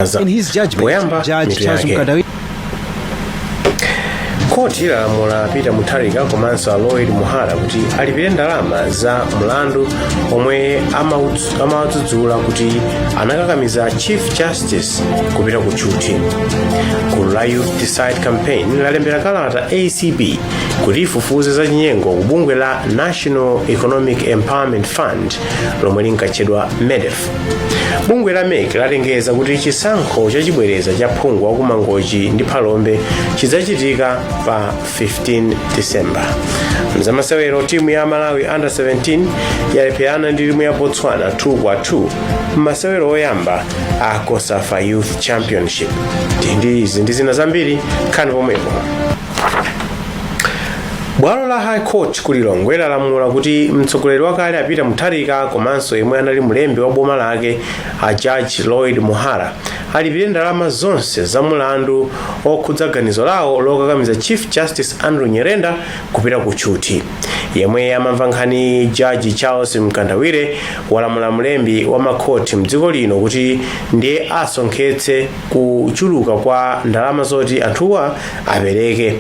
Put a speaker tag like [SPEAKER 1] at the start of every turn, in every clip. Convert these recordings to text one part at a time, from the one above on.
[SPEAKER 1] In his judgment,
[SPEAKER 2] Poyamba
[SPEAKER 1] Judge
[SPEAKER 2] mitu
[SPEAKER 1] Charles
[SPEAKER 2] yake.
[SPEAKER 1] Mkandawire
[SPEAKER 2] Khoti lalamula Peter Mutharika komanso a Lloyd Muhara kuti alipire ndalama za mlandu omwe amawadzudzula kuti anakakamiza Chief Justice kupita ku tchuthi. Gulu la Youth Decide Campaign lalembera kalata ACB kuti ifufuze za chinyengo ku bungwe la National Economic Empowerment Fund lomwe linkatchedwa MEDEF. Bungwe la MEC lalengeza kuti chisankho chachibwereza cha phungu wa ku Mangochi ndi Phalombe chidzachitika pa 15 December. Mzamasewero, timu ya Malawi Under 17 yalepherana ndi timu ya Botswana 2-2 m'masewero oyamba a COSAFA Youth Championship. Ndi izi ndi zina zambiri, nkhani pomwepo. Bwalo la High Court ku Lilongwe lalamula kuti mtsogoleri wakale a Peter Mutharika komanso yemwe anali mlembi wa boma lake a Judge Lloyd Muhara alipire ndalama zonse za mulandu okhudza ganizo lawo lokakamiza Chief Justice Andrew Nyirenda kupita ku tchuthi. Yemwe amamva nkhani, Judge Charles Mkandawire, walamula mlembi wa makhoti mdziko lino kuti ndiye asonkhetse kuchuluka kwa ndalama zoti anthuwa apereke.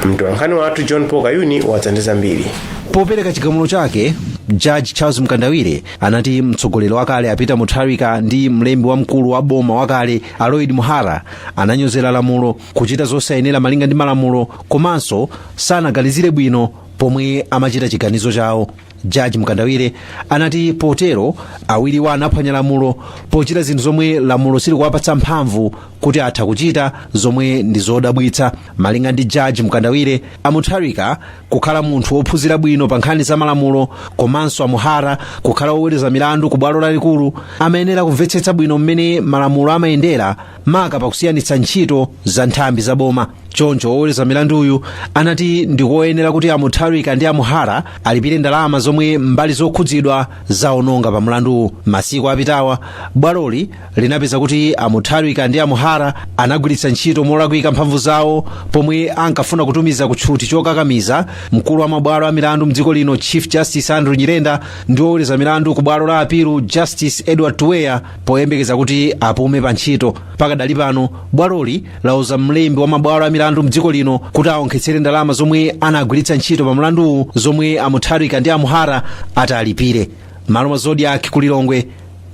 [SPEAKER 2] Mtolankhani wathu John Paul Kayuni wadza ndi zambiri.
[SPEAKER 1] Popereka chigamulo chake, Judge Charles Mkandawire anati mtsogoleri wakale a Peter Mutharika ndi mlembi wamkulu wa boma wakale a Lloyd Muhara ananyozera lamulo, kuchita zosayenera malinga ndi malamulo, komanso sanaganizire bwino pomwe amachita chiganizo chawo. Jaji Mkandawire anati potero awiriwa anaphwanya lamulo pochita zinthu zomwe lamulo silikuwapatsa mphamvu kuti atha kuchita, zomwe ndi zodabwitsa. Malinga ndi Jaji Mkandawire, a Mutharika kukhala munthu wophunzira bwino pa nkhani za malamulo komanso a Muhara kukhala woweruza milandu ku bwalo lalikulu, amayenera kumvetsetsa bwino mmene malamulo amayendera, maka pakusiyanitsa ntchito za nthambi za boma. Choncho woweruza milanduyu anati ndikoyenera kuti a Mutharika ndi a Muhara alipire ndalama zomwe mbali zokhudzidwa zaononga pa mlanduwu. Masiku apitawa bwaloli linapeza kuti a Mutharika ndi a Muhara anagwiritsa ntchito molakwika mphamvu zawo pomwe ankafuna kutumiza kutchuthi chokakamiza mkulu wa mabwalo a milandu mdziko lino, Chief Justice Andrew Nyirenda, ndi woweruza milandu ku bwalo la apilu, Justice Edward Twea, poyembekeza kuti apume pa ntchito. Pakadali pano bwaloli lauza mlembi wa mabwalo a milandu mdziko lino kuti aonkhetsere ndalama zomwe anagwiritsa ntchito pa mlanduwu zomwe a Mutharika ndi a Muhara atalipire. Malo mwa Zodiak ku Lilongwe,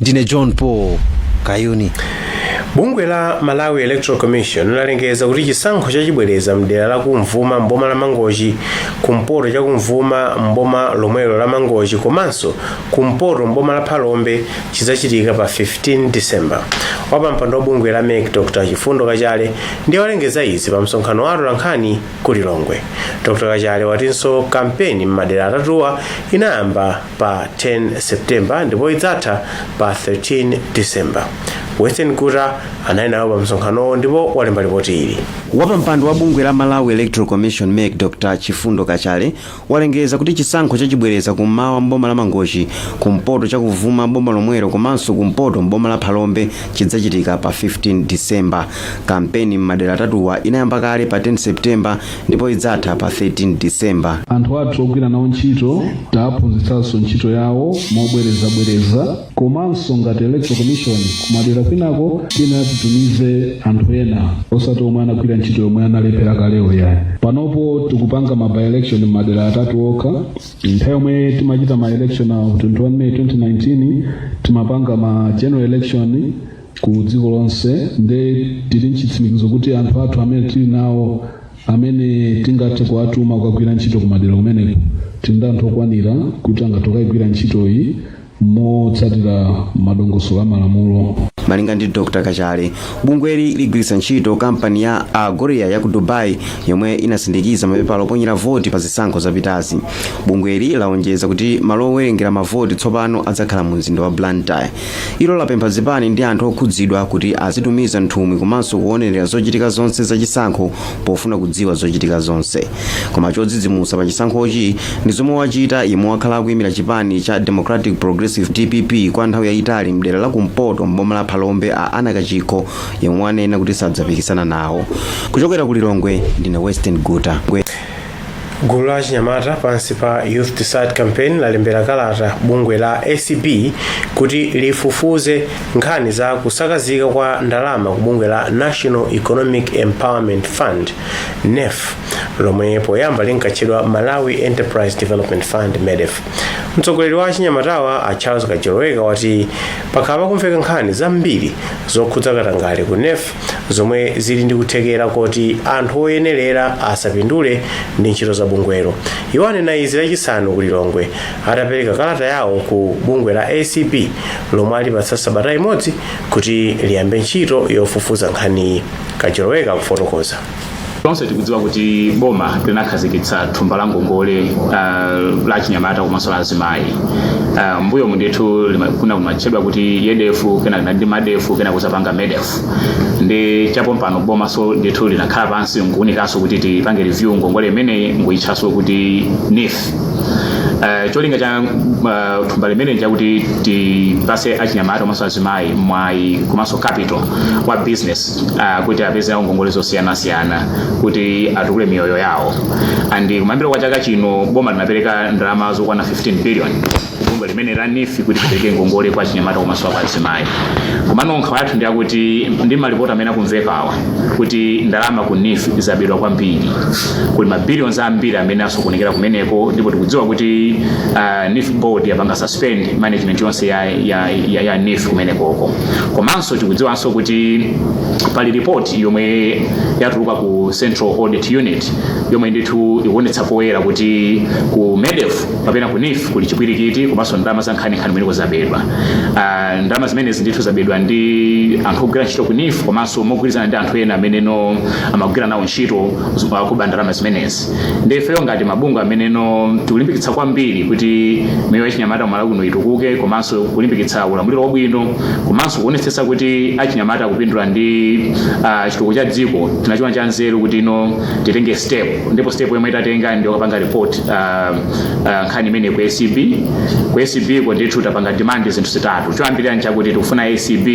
[SPEAKER 1] ndine John Paul Kayuni.
[SPEAKER 2] Bungwe la Malawi Electoral Commission lalengeza kuti chisankho chachibwereza mdera la Kumvuma mboma la Mangochi, kumpoto chakumvuma mboma lomwelo la Mangochi komanso kumpoto mboma la Phalombe chidzachitika pa 15 December. Wapampando wa bungwe la MEC, Dr Chifundo Kachale, ndiye walengeza izi pa msonkhano wa atolankhani ku Lilongwe. Dr Kachale watinso kampeni m'madera atatuwa inayamba pa 10 September ndipo idzatha pa 13 December. Western Guta anali nawo pa msonkhanowo ndipo walemba ripoti ili.
[SPEAKER 3] Wapampando wa bungwe la Malawi Electoral Commission, MEC, Dr Chifundo Kachale, walengeza kuti chisankho chachibwereza kummawa mboma la Mangochi, kumpoto chakuvuma mboma lomwelo komanso kumpoto mboma la Phalombe chidzachitika pa 15 December. Kampeni m'madera atatuwa inayamba kale pa 10 September ndipo idzatha pa 13 December.
[SPEAKER 4] Anthu athu ogwira nawo ntchito taphunzitsanso ntchito yawo mobwerezabwereza, komanso ngati Electoral Commission kumadera kwinako tiyenera titumize anthu ena osati omwe anagwira ntchito yomwe analephera kalewo yayi. Panopo tikupanga ma by election m'madera atatu okha. Nthawi yomwe timachita ma election a 21 May 2019, timapanga ma general election ku dziko lonse, nde tili mchitsimikizo kuti anthu athu amene tili nawo, amene tingathe kuwatuma kukagwira ntchito kumadera kumeneko, tili ndi anthu okwanira kuti angathe kukayigwira ntchitoyi motsatira madongosolo a malamulo.
[SPEAKER 3] Malinga ndi Dr Kachale, bungweli ligwiritsa ntchito kampani ya Agoria ya ku Dubai yomwe inasindikiza mapepala oponyera voti pa zisankho zapitazi. Bungweli laonjeza kuti malo owerengera mavoti tsopano adzakhala mu mzinda wa Blantyre. Ilo lapempha zipani ndi anthu okhudzidwa kuti azitumiza nthumwi komanso kuonerera zochitika zonse zachisankho pofuna kudziwa zochitika zonse. Koma chodzidzimutsa pa chisankhochi ndi zomwe wachita yemwe wakhala akuyimira chipani cha Democratic Progressive, DPP, kwa nthawi yayitali mdera la kumpoto mboma la Phalombe, a Anna Kachikho, yemwe wanena kuti sadzapikisana nawo. Kuchokera ku Lilongwe, ndine Western Guta.
[SPEAKER 2] Gulu la achinyamata pansi pa Youth Decide Campaign lalembera kalata bungwe la ACB kuti lifufuze nkhani za kusakazika kwa ndalama ku bungwe la National Economic Empowerment Fund, NEEF, lomwe poyamba linkatchedwa Malawi Enterprise Development Fund, MEDEF. Mtsogoleri wa achinyamatawa, a Charles Kajoloweka, wati pakhala pakumveka nkhani zambiri zokhudza katangale ku NEEF zomwe zili ndi kuthekera koti anthu oyenerera asapindule ndi ntchito za bungwelo. Iwo anena izi Lachisanu ku Lilongwe atapereka kalata yawo ku bungwe la ACB, lomwe alipatsa sabata imodzi kuti liyambe ntchito yofufuza nkhaniyi. Kajoloweka kufotokoza.
[SPEAKER 5] Tonse tikudziwa kuti boma linakhazikitsa thumba la ngongole la chinyamata komanso la azimayi. Mbuyo ndithu kuna kumatchedwa kuti YEDEF, kena ndi MARDEF, kena kusapanga MEDEF. Ndi chapompano bomaso ndithu linakhala pansi nkuwunikanso kuti tipange review ngongole imeneyi, nkuyitchaso kuti NEEF. Cholinga cha thumba limene chakuti tipase achinyamata komanso azimayi mwayi komanso capital wa business, kuti apeze nawo ngongole zosiyanasiyana kuti atukule miyoyo yawo. And kumayambiro kwa chaka chino boma linapereka ndalama zokwana 15 billion bungwe limene la NEEF kuti lipereke ngongole kwa achinyamata komanso kwa azimayi. Komano nkhawa yathu ndiyakuti ndi malipoti amene akumvekawa kuti ndalama ku NEEF zabedwa kwambiri, kuli mabiliyoni ambiri amene asokonekera kumeneko. Ndipo tikudziwa kuti NEEF board yapanga suspend management yonse ya NEEF kumenekoko. Komanso tikudziwanso kuti pali report yomwe yatuluka ku Central Audit Unit yomwe ndithu ikuonetsa poyera kuti ku MEDEF kapena ku NEEF kuli chipwirikiti komanso ndalama za nkhaninkhani kumeneko zabedwa. Ndalama zimenezi ndithu zabedwa ndi anthu ogwira ntchito ku NEEF komanso mogwirizana ndi anthu ena ameneno amagwira nawo ntchito kuba ndalama zimenezi. Ndi ifeyo ngati mabungwe ameneno tikulimbikitsa kwambiri kuti miyoyo yachinyamata Malawi kuno itukuke, komanso kulimbikitsa ulamuliro wabwino, komanso kuonetsetsa kuti achinyamata akupindula ndi chitukuko cha dziko, tinachiona cha nzeru kuti ino titenge step. Ndipo step yomwe tatenga ndi yokapanga report nkhani imene ku ACB. Ku ACB ko ndithu tapanga demand zinthu zitatu. Choyambirira nchakuti tikufuna ACB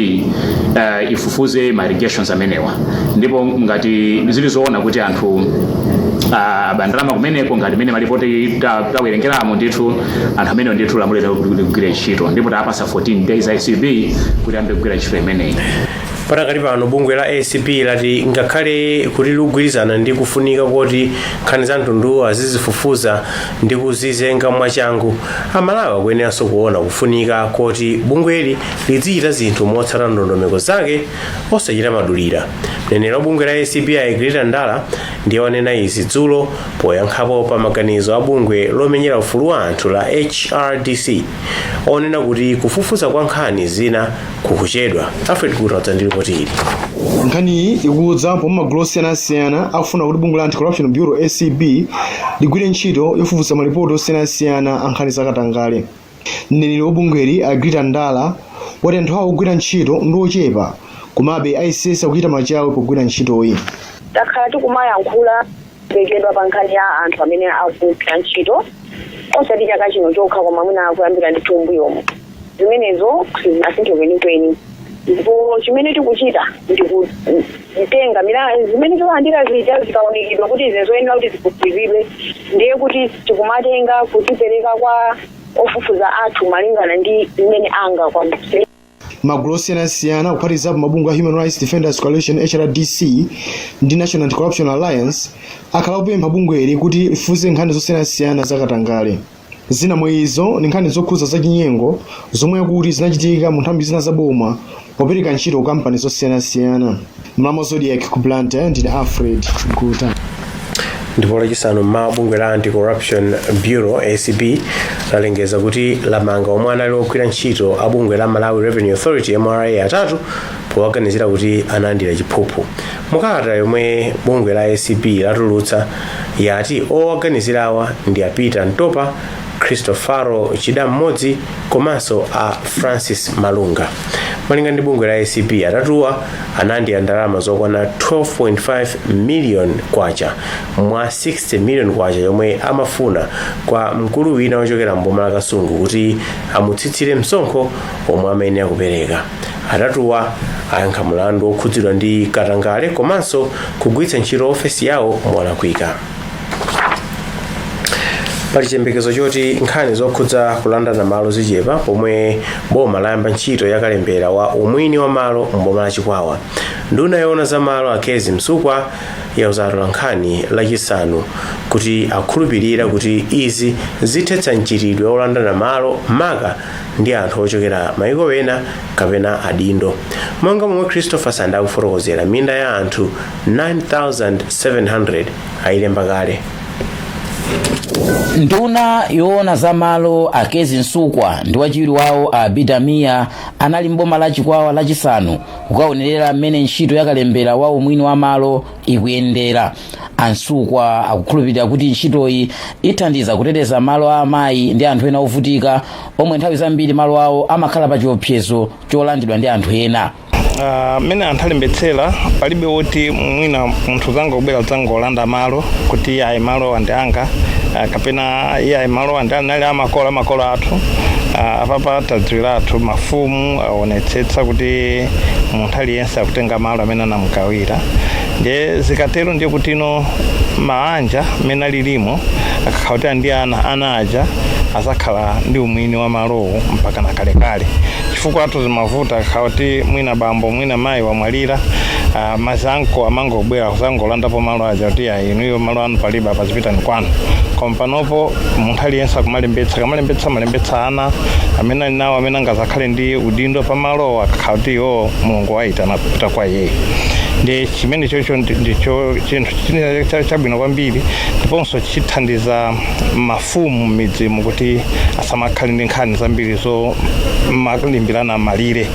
[SPEAKER 5] ifufuze ma allegations amenewa, ndipo ngati zili zoona kuti anthu aba ndalama kumeneko ngati mene malipoti tawerengeramo, ndithu anthu amenewo ndithu lamulo kugwira ntchito. Ndipo tapasa 14 days ACB kuti ayambe kugwira ntchito imeneyi.
[SPEAKER 2] Patakali pano bungwe la ACB lati ngakhale kuti likugwirizana ndi kufunika koti nkhani za mtunduwo azizifufuza ndi kuzizenga mwachangu, Amalawi akuyeneranso kuona kufunika koti bungweli lizichita zinthu motsata ndondomeko zake, osachita madulira. Mneneri wa bungwe la ACB, Egrita Ndala, ndiye wanena izi dzulo poyankhapo pa maganizo a bungwe lomenyera ufulu wa anthu la HRDC onena kuti kufufuza kwa nkhani zina kukuchedwa. Alfred Kutadza ndi ripoti ili.
[SPEAKER 6] Nkhaniyi ikudza pomwe magulu osiyanasiyana akufuna kuti bungwe la Anti-Corruption Bureau, ACB, ligwire ntchito yofufuza malipoti osiyanasiyana a nkhani zakatangale. Mneneri wa bungweli, Agrita Ndala, wati anthu awo ogwira ntchito ndi ochepa, komabe ayesesa kuchita machawi pogwira ntchitoyi.
[SPEAKER 7] Takhala tikumayankhula pekedwa pa nkhani ya anthu amene akugwira ntchito, osati chaka chino chokha, koma mwina akuyambira ndithu mbuyomo. Zimenezo sizinasinthe kwenikweni, ndipo chimene tikuchita ndikutenga zimene tikulandira zija, zikaonekedwa kuti izi zoyenera kuti zifufuzidwe, ndiye kuti tikumatenga kuzipereka kwa ofufuza athu malingana ndi mmene angakwanitse.
[SPEAKER 6] Magulu osiyanasiyana, kuphatikizapo mabungwe a Human Rights Defenders Coalition, HRDC, ndi National Anti-Corruption Alliance, akhala kupempha bungweli kuti lifufuze nkhani zosiyanasiyana zakatangale. Zina mwa izo ndi nkhani zokhudza zachinyengo zomwe akuti zinachitika mu nthambi zina zaboma popereka ntchito ku kampani zosiyanasiyana. Mlamo Zodiak ku Blantyre, ndine Alfred Guta.
[SPEAKER 2] Ndipo Lachisanu mmawa bungwe la Anti-Corruption Bureau, ACB, lalengeza kuti lamanga omwe anali ogwira ntchito a bungwe la Malawi Revenue Authority, MRA, atatu powaganizira kuti analandira chiphuphu. Mukalata yomwe bungwe la ACB latulutsa yati owaganizirawa ndi a Peter Ntopa, Christophero Chidammodzi komanso a Francis Malunga. Malinga ndi bungwe la ACB, atatuwa analandira ndalama zokwana 12.5 million kwacha mwa 60 million kwacha yomwe amafuna kwa mkulu wina wochokera mboma la Kasungu kuti amutsitsire msonkho omwe amayenera kupereka. Atatuwa ayankha mlandu wokhudzidwa ndi katangale komanso kugwiritsa ntchito ofesi yawo molakwika. Pali chiyembekezo choti nkhani zokhudza kulandana malo zichepa pomwe boma layamba ntchito yakalembera wa umwini wa malo m'boma la Chikwawa. Nduna yoona za malo, a Kezzie Msukwa, yauza atolankhani Lachisanu kuti akhulupirira kuti izi zithetsa mchitidwe wolandana malo, maka ndi anthu ochokera maiko ena kapena adindo. Monga momwe Christopher Sanda akufotokozera, minda ya anthu 9700 ayilemba kale.
[SPEAKER 8] Nduna yoona za malo, a Kezzie Msukwa, ndi wachiwiri wawo a Bidamia anali mboma la Chikwawa Lachisanu kukaonerera mmene ntchito yakalembera wa umwini wa malo ikuyendera. A Msukwa akukhulupirira kuti ntchitoyi ithandiza kuteteza malo a amayi ndi anthu ena ovutika omwe nthawi zambiri malo awo amakhala pa chiopsezo cholandidwa ndi anthu ena.
[SPEAKER 9] Mmene anthu alembetsera, palibe woti mwina munthu zangobwera zangolanda malo kuti ayi, malo andi anga, kapena iye ayi, malo andi anali amakolo athu. Apapa tadziwiratu, mafumu aonetsetsa kuti munthu aliyense akutenga malo amene anamugawira. Ndiye zikatero ndiye kuti ino maanja mmene alilimo, akakhala kuti andi ana aja azakhala ndi umwini wa malowo mpaka na kalekale, chifukwa atu zimavuta akakhala kuti mwina bambo, mwina mayi wamwalira, mazanko amangobwera kuzangolandapo malo aja kuti ayi, inuyo malo anu palibe apa, zipitani kwanu. Koma panopo munthu aliyense akumalembetsa, kamalembetsa malembetsa ana amene ali nawo, amene angazakhale ndi udindo pa malowo akakhala kuti iwo Mulungu wayitana kupita kwa iyeyo. Ndi chimene chocho ndicho chinthu chine chabwino kwambiri, ndiponso chithandiza mafumu m'midzimu kuti asamakhale ndi nkhani zambiri zomalimbirana malire,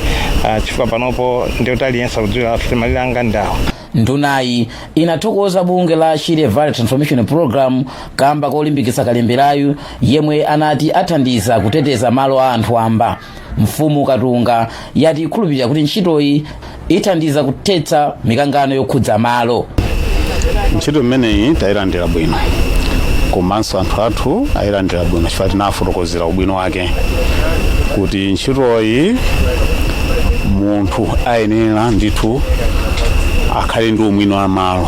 [SPEAKER 9] chifukwa panopo ndiye kuti aliyense akudziwira kuti malire anga ndawo.
[SPEAKER 8] Ndunayi inathokoza bungwe la Shire Valley Transformation Program kamba kolimbikitsa kalemberayu, yemwe anati athandiza kuteteza malo a anthu amba. Mfumu Katunga yati ikhulupirira kuti ntchitoyi ithandiza kuthetsa mikangano yokhudza malo.
[SPEAKER 10] Ntchito imeneyi tayilandira bwino, komanso anthu athu ayilandira bwino, chifukwa tinafotokozera ubwino wake kuti ntchitoyi munthu ayenera ndithu akhale ndi umwini wa malo,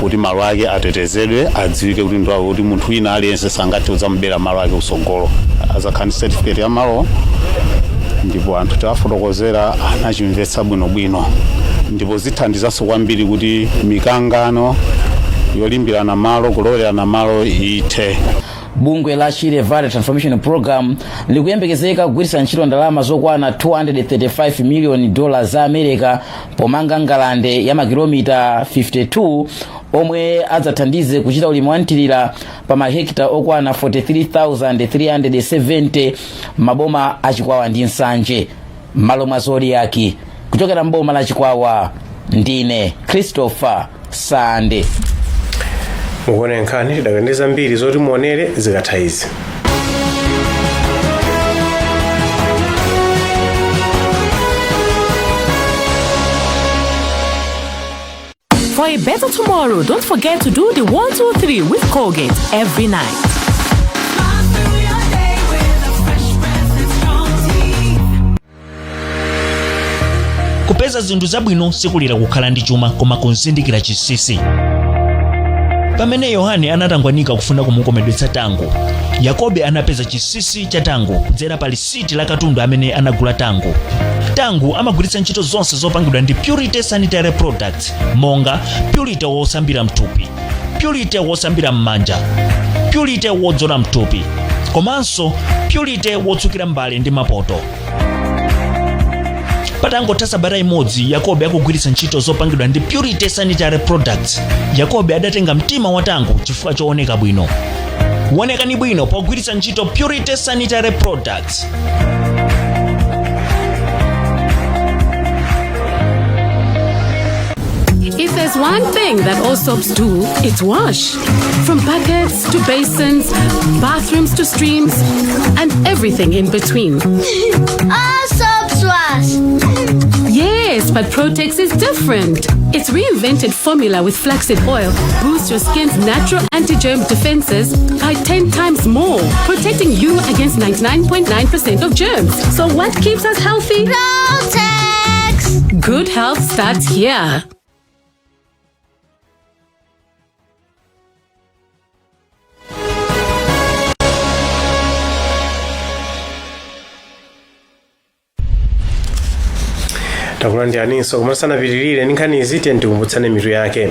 [SPEAKER 10] kuti malo ake atetezedwe, adziwike kuti ndiwake, kuti munthu wina aliyense sangathe kudzamubera malo ake usogolo, azakhala ndi certificate ya malo. Ndipo anthu tawafotokozera, anachimvetsa bwinobwino, ndipo zithandizanso kwambiri kuti mikangano yolimbirana malo, kulowererana malo ithe.
[SPEAKER 8] Bungwe la Shire Valley Transformation Program likuyembekezeka kugwiritsa ntchito ndalama zokwana 235 million dollars za America pomanga ngalande ya makilomita 52 omwe adzathandize kuchita ulimi wa mthirira pa mahekita okwana 43,370 maboma a Chikwawa ndi Nsanje. M'malo mwa Zodiak, kuchokera mboma la Chikwawa, ndine Christopher Sande.
[SPEAKER 2] Mukuone nkhani, tidakali ndi zambiri zoti muonere zikatha izi.
[SPEAKER 11] For a better tomorrow, don't forget to do the 1, 2, 3 with Colgate every night.
[SPEAKER 12] Through your day with a fresh breath and strong teeth.
[SPEAKER 13] Kupeza zinthu zabwino sikulira kukhala ndi chuma, koma kuzindikira chinsinsi. Pamene Yohane anatangwanika kufuna kumukomedwetsa Tango, Yakobe anapeza chinsinsi cha Tango kudzera pa lisiti la katundu amene anagula Tango. Tango amagwiritsa ntchito zonse zopangidwa ndi Purity Sanitary Products, monga Purity wosambira mthupi, Purity wosambira m'manja, Purity wodzola mthupi, komanso Purity wotsukira mbale ndi mapoto. Patangotha sabata imodzi Yakobe akugwiritsa ntchito zopangidwa ndi Purity Sanitary Products, Yakobe adatenga mtima wa Tango chifukwa chooneka bwino. Wonekani bwino pogwiritsa ntchito Purity Sanitary Products.
[SPEAKER 11] If there's one thing that all soaps do, it's wash. From buckets to basins, bathrooms to streams, and everything in between.
[SPEAKER 14] All soaps wash.
[SPEAKER 11] Yes, but Protex is different. Its reinvented formula with flaxseed oil boosts your skin's natural anti-germ defenses by 10 times more, protecting you against 99.9% of germs. So what keeps us healthy?
[SPEAKER 14] Protex.
[SPEAKER 11] Good health starts here.
[SPEAKER 2] Takulandiraninso. Koma tisanapitirire ndi nkhanizi, tiye tikumbutsane mitu yake.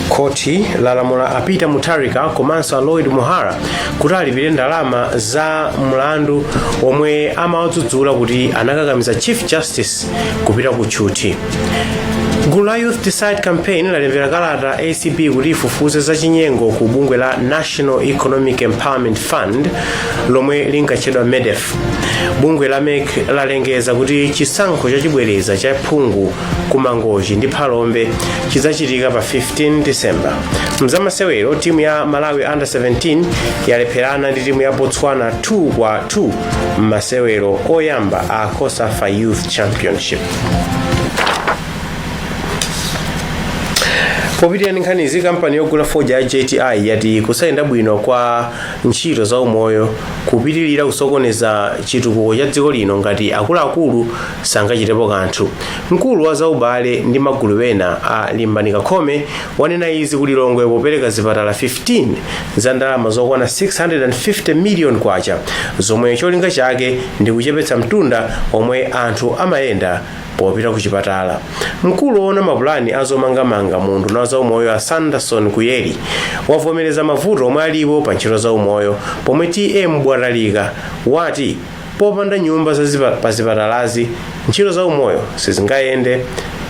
[SPEAKER 2] Khoti lalamula a Peter Mutharika komanso a Lloyd Muhara kuti alipire ndalama za mlandu omwe amawadzudzula kuti anakakamiza Chief Justice kupita ku tchuthi. Gulu la Youth Decide Campaign lalembera kalata ACB kuti ifufuze za chinyengo ku bungwe la National Economic Empowerment Fund lomwe linkatchedwa MEDEF. Bungwe la MEC lalengeza kuti chisankho chachibwereza cha phungu ku Mangochi ndi Phalombe chidzachitika pa 15 December. Mzamasewero, timu ya Malawi Under 17 yalepherana ndi timu ya Botswana 2-2 m'masewero oyamba a COSAFA Youth Championship. Popitirira ndi nkhanizi, kampani yogula fodya ya JTI yati kusayenda bwino kwa ntchito za umoyo kupitirira kusokoneza chitukuko cha dziko lino ngati akuluakulu sangachitepo kanthu. Mkulu wa zaubale ndi magulu ena a Limbani Kakhome wanena izi ku Lilongwe popereka zipatala 15 za ndalama zokwana 650 million kwacha zomwe cholinga chake ndi kuchepetsa mtunda omwe anthu amayenda popita ku chipatala. Mkulu woona mapulani a zomangamanga mu unduna wa zaumoyo a Sanderson Kuyeli wavomereza mavuto omwe alipo pa ntchito za umoyo, pomwe TM Bwatalika wati popanda nyumba pa zipatalazi ntchito za umoyo sizingayende.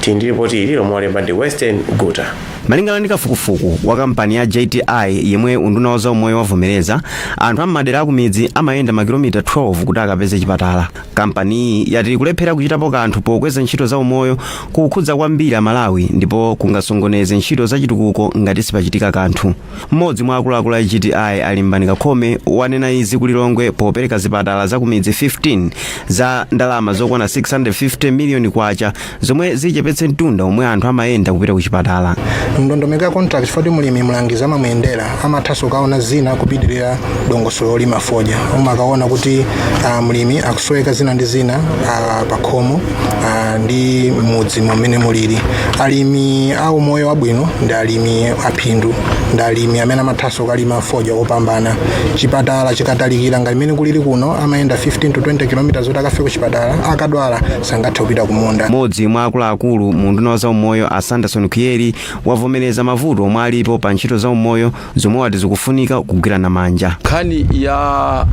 [SPEAKER 2] Tili ndi ripoti ili lomwe walemba ndi Western Guta.
[SPEAKER 3] Malingana ndi kafukufuku wa kampani ya JTI yemwe unduna wa zaumoyo wavomereza, anthu am'madera akumidzi amayenda makilomita 12 kuti akapeze chipatala. Kampaniyi yati kulephera kuchitapo kanthu pokweza ntchito za umoyo kukukhudza kwambiri Amalawi ndipo kungasokoneze ntchito za chitukuko ngati sipachitika kanthu. Mmodzi mwa akuluakulu a JTI a Limbani Kakhome wanena izi ku Lilongwe popereka zipatala za kumidzi 15 za ndalama zokwana 650 miliyoni kwacha zomwe zichepetse mtunda omwe anthu amayenda kupita ku chipatala.
[SPEAKER 15] Ndondomeko ya contract, chifukwa mulimi mlangizi amamuyendera, amathanso kukaona zina kupitirira dongosolo lolima fodya. Umakaona kuti mlimi akusoweka zina ndi zina pakhomo ndi mudzi mumene mulili. Alimi a umoyo wabwino ndi alimi aphindu, ndi alimi amene amathanso kukalima fodya wopambana. Chipatala chikatalikira ngati mmene kulili kuno, amayenda 15 to 20 km zoti akafike ku chipatala, akadwala sangathe kupita kumunda.
[SPEAKER 3] Mmodzi mwa akuluakulu mu unduna wa zaumoyo a Sanderson Kuyeli wavomereza mavuto omwe alipo pa ntchito za umoyo zomwe wati zikufunika kugwirana manja.
[SPEAKER 16] Nkhani ya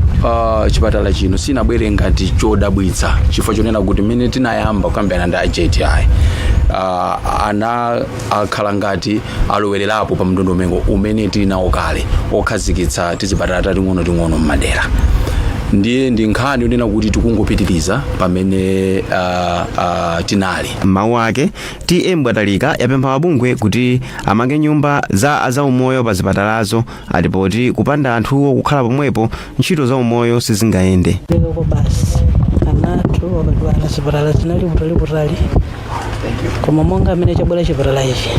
[SPEAKER 16] chipatala chino sinabwere ngati chodabwitsa, chifukwa chonena kuti mmene tinayamba kukambirana ndi a JTI, ana akhala ngati alowererapo pa mndondomeko umene tili nawo kale okhazikitsa tizipatala tating'onoting'ono m'madera. Ndiye ndi nkhani yonena kuti tikungopitiriza pamene tinali.
[SPEAKER 3] M'mawu ake, TM Bwatalika yapempha mabungwe kuti amange nyumba za azaumoyo pa zipatalazo, ati poti kupanda anthuwo kukhala pomwepo ntchito za umoyo sizingayende.
[SPEAKER 17] Lero basi ana athu akadwala zipatala zinali kutali, koma monga amene chabwera chipatala ichi,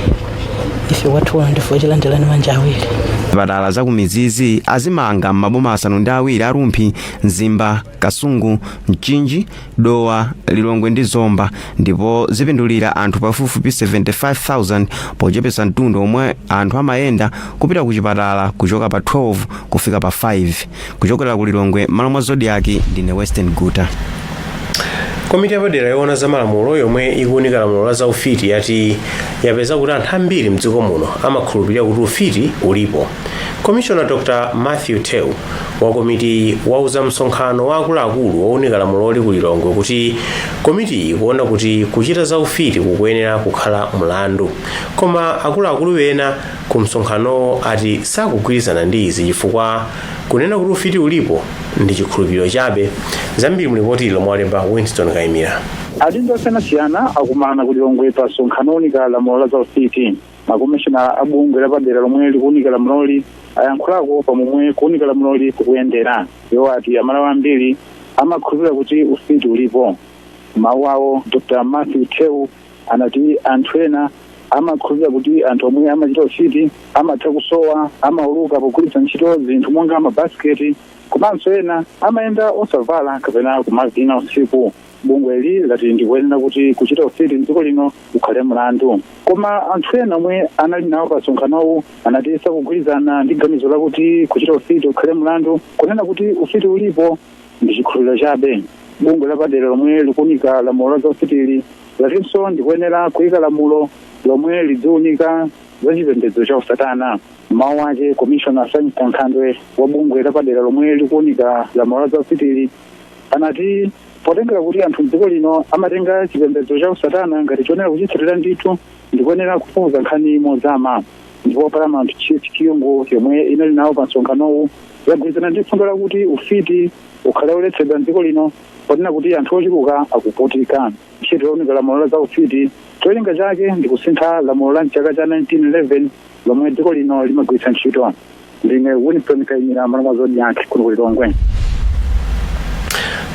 [SPEAKER 17] ife kwathu kuno ndife ochilandirani manja awiri.
[SPEAKER 3] Zipatala za kumidzizi azimanga m'maboma asanu ndi awiri a Rumphi, Mzimba, Kasungu, Mchinji, Dowa, Lilongwe ndi Zomba, ndipo zipindulira anthu pafupifupi 75,000 pochepetsa mtunda omwe anthu amayenda kupita ku chipatala kuchoka pa 12 kufika pa 5. Kuchokera ku Lilongwe, m'malo mwa Zodiak, ndine Western Guta.
[SPEAKER 2] Komiti yapadera yoona za malamulo yomwe ikuunika lamulo la zaufiti yati yapeza kuti anthu ambiri mdziko muno amakhulupirira kuti ufiti ulipo. Komishona Dr Matthew Theu wa komiti wauza msonkhano wa akuluakulu wounika lamuloli ku Lilongwe kuti komiti ikuona kuti kuchita zaufiti kukuyenera kukhala mlandu, koma akuluakulu ena ku msonkhanowo ati sakugwirizana ndi izi chifukwa kunena kuti ufiti ulipo ndi chikhulupiriro chabe. Zambiri mulipoti lomwe walemba Winston Kaimira.
[SPEAKER 18] Adindo osiyanasiyana akumana ku Lilongwe pa msonkhano owunika lamulo la zaufiti. Makomishona a bungwe lapadera lomwe likuwunika lamuloli ayankhulako pamomwe kuwunika lamuloli kukuyendera. Iwo ati Amalawi ambiri amakhulupirira kuti ufiti ulipo. Mawu awo, Dr Matthew Theu anati anthu ena amakhulupirira kuti anthu omwe amachita ufiti amatha kusowa, amauluka pogwiritsa ntchito zinthu monga mabasiketi, komanso ena amayenda osavala kapena kumavina usiku. Bungweli lati ndikuyenera kuti kuchita ufiti mdziko lino ukhale mlandu, koma anthu ena omwe anali nawo pa msonkhanowu anati sakugwirizana ndi ganizo lakuti kuchita ufiti ukhale mlandu. Kunena kuti ufiti ulipo ndi chikhulupiriro chabe. Bungwe lapadera lomwe likuunika lamulo la zaufitili Latinso ndikuyenera kuyika lamulo lomwe lidziwunika za chipembedzo cha usatana. Mawu ake, komishona Simon Nkhandwe wa bungwe lapadera lomwe likuwunika lamulo la zaufitili anati potengera kuti anthu mdziko lino amatenga chipembedzo cha usatana ngati choyenera kuchitsatira ndithu, ndikuyenera kufufuza nkhani mozama. Ndipo Paramount Chief Kyungu, yomwe inali nawo pa msonkhanowu, yagwirizana ndi fundo lakuti ufiti ukhale uletsedwa mdziko lino, ponena kuti anthu ochuluka akuvutika. Ntchito yowunika lamulo la zaufiti cholinga chake ndi kusintha lamulo la mchaka cha 1911 lomwe dziko lino limagwiritsa ntchito. Ndine Winfred Kayimira, m'malo mwa Zodiak, kuno ku Lilongwe.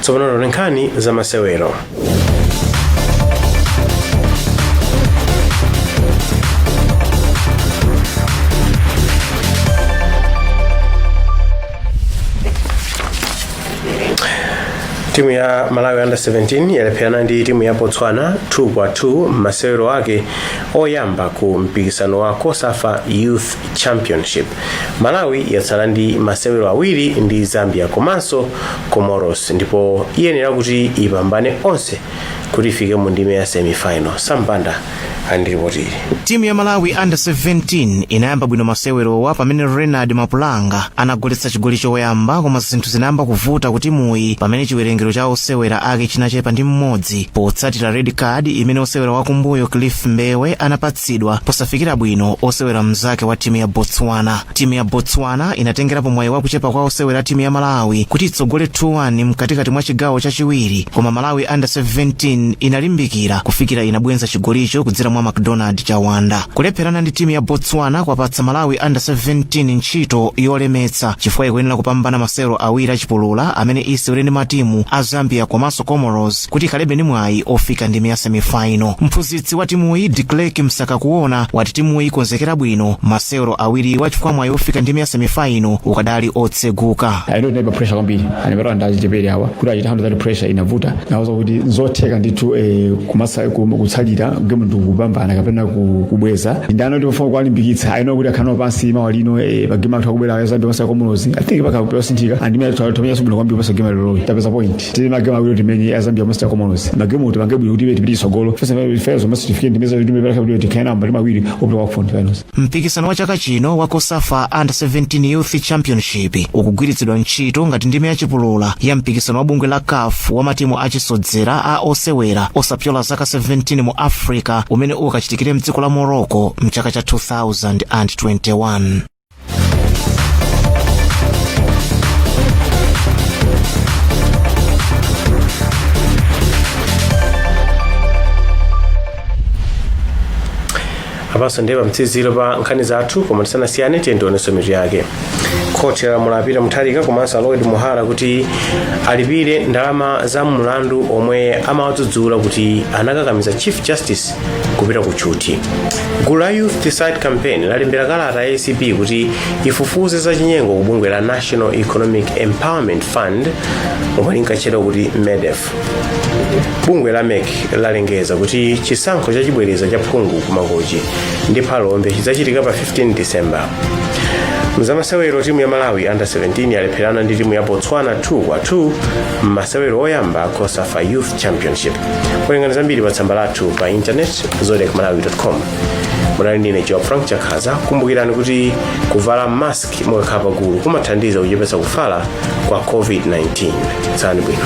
[SPEAKER 2] Tsopano tione nkhani za masewero. Timu ya Malawi Under 17 yalepherana ndi timu ya Botswana 2 kwa 2 m'masewero ake oyamba ku mpikisano wa COSAFA Youth Championship. Malawi yatsala ndi masewero awiri ndi Zambia komanso Comoros, ndipo iyenera kuti ipambane onse kuti ifike mu ndime ya semifinal. Sambanda andilipotire.
[SPEAKER 19] Timu ya Malawi Under 17 inayamba bwino masewerowa pamene Renard Mapulanga anagoletsa chigoli choyamba, koma zinthu zinayamba kuvuta ku timuyi pamene chiwerengero cha osewera ake chinachepa ndi mmodzi potsatira red card imene osewera wakumbuyo Cliff Mbewe anapatsidwa posafikira bwino osewera mnzake wa timu ya Botswana. Timu ya Botswana inatengerapo mwayi wakuchepa kwa osewera timu ya Malawi kuti itsogole 2-1 mkatikati mwa chigawo chachiwiri, koma Malawi Under 17 inalimbikira kufikira inabwenza chigolicho kudzera mwa McDonald Chawanda. Kulepherana ndi timu ya Botswana kwapatsa Malawi Under 17 ntchito yolemetsa, chifukwa ikuyenera kupambana masewero awiri achipulula amene isewere ndi matimu a Zambia komanso Comoros kuti ikhalebe ndi mwayi ofika ndime ya semifinal. Mphunzitsi wa timuyi, De Klerk Msakakuona, wati timuyi ikonzekera bwino masewero awiriwa chifukwa mwayi ofika ndime ya semifinal ukadali otseguka.
[SPEAKER 20] I know tinali pa pressure kwambiri, anapata ndi achichepere awa kuti achite handle that pressure inavuta. Nawauza kuti nzotheka ndithu kutsalira game ndi kupambana kapena kubweza. Ndano kuti pofuna kuwalimbikitsa, I know kuti akhala pansi mawa lino pa game athu akubwera ya Zambia komanso Comoros, I think pakasinthika andimene tamenyanso bwino kwambiri. Pasa game lero tapeza point, tili magame awiri timenye ya Zambia komanso Comoros. Magame tipange bwino kuti tipite tsogolo fesa zonse tifike ndimeza kuti tikhale nawo matimu awiri opita kwa finals.
[SPEAKER 19] Mpikisano wa chaka chino wa COSAFA Under 17 Youth Championship ukugwiritsidwa ntchito ngati ndime yachipulula ya mpikisano wa bungwe la CAF wa matimu achisodzera a osewera osapyola zaka 17 mu Africa umene ukachitikire mdziko la Morocco mchaka cha 2021.
[SPEAKER 2] Apanso ndiye pamtsiziro pa nkhani zathu, koma tisanasiyane tiye tionenso mitu yake. Khoti lalamula a Peter Mutharika komanso a Lloyd Muhara kuti alipire ndalama za mlandu omwe amawadzudzula kuti anakakamiza Chief Justice kupita ku tchuthi. Gulu la Youth Decide Campaign lalembera kalata ya ACB kuti ifufuze za chinyengo ku bungwe la National Economic Empowerment Fund lomwe linkatchedwa kuti MEDEF. Bungwe la MEC lalengeza kuti chisankho chachibwereza cha phungu ku Mangochi ndi Phalombe chidzachitika pa 15 December. Mzamasewero, timu ya Malawi Under 17 yalepherana ndi timu ya Botswana 2 kwa 2 m'masewero oyamba COSAFA Youth Championship. Werengani zambiri pa tsamba lathu pa internet, zodiakmalawi.com. Munali ndine Joab Frank Chakhaza. Kumbukirani kuti kuvala mask mukakhala pagulu kumathandiza kuchepetsa kufala kwa COVID-19. Tsalani bwino.